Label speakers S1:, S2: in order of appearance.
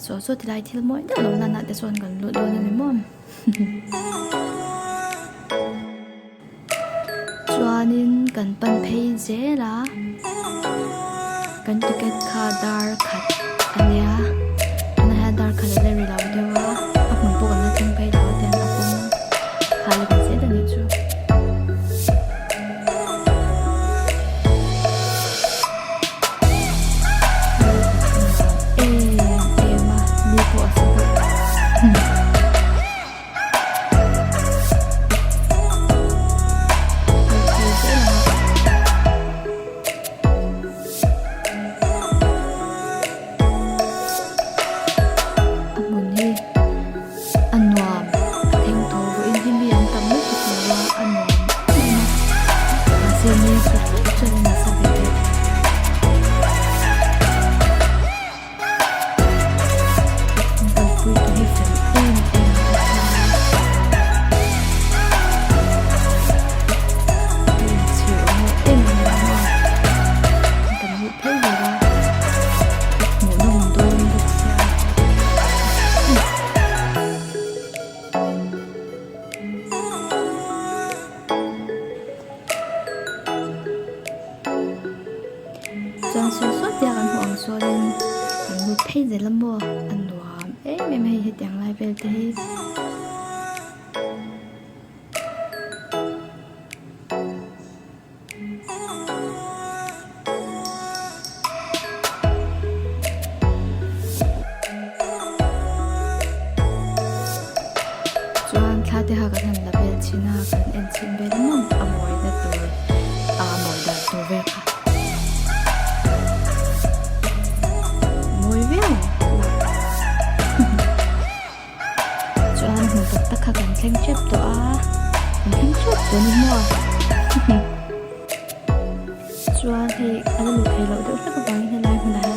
S1: Saw saw tilai thil mawi deuh lo lan ah te chuan kan lut dawn a ni maw. Chuanin kan pan phei zel a, kan ticket kha dar khat a nia, tunah hian dar khat a la ri lo deuh a, a hmun pawh kan la thleng phei lo a tiang a kawng kha a la ni zel a nih chu. Em em a ni pawh a sa bawk. A hmun hi a nuam a theng tho vawiin hi mi an tam lutuk lo a a nuam em em a mahse ni a sut hlek chuan a nasa ve deuh. An kalpui tu hi fel em em bawk a. A inchhir awm loh em em ang a. Kan luh phei ber a. Hmuhnawm dawn bawk sia. Chuan saw saw tia kan hmuh ang chuanin kan lut phei zel a maw a nuam em em a hei hetiang lai vel te hi. Chuan thla te kha kan han la vel chhin a kan en chhin vel a maw a mawina tur a mawi dan tur vel kha mawi viau Chuan hmun tak tak kha kan thleng tep tawh a kan thleng tep tawh a ni maw chuan hei a la luh theih loh deuh hlek avangin helai hmunah hian.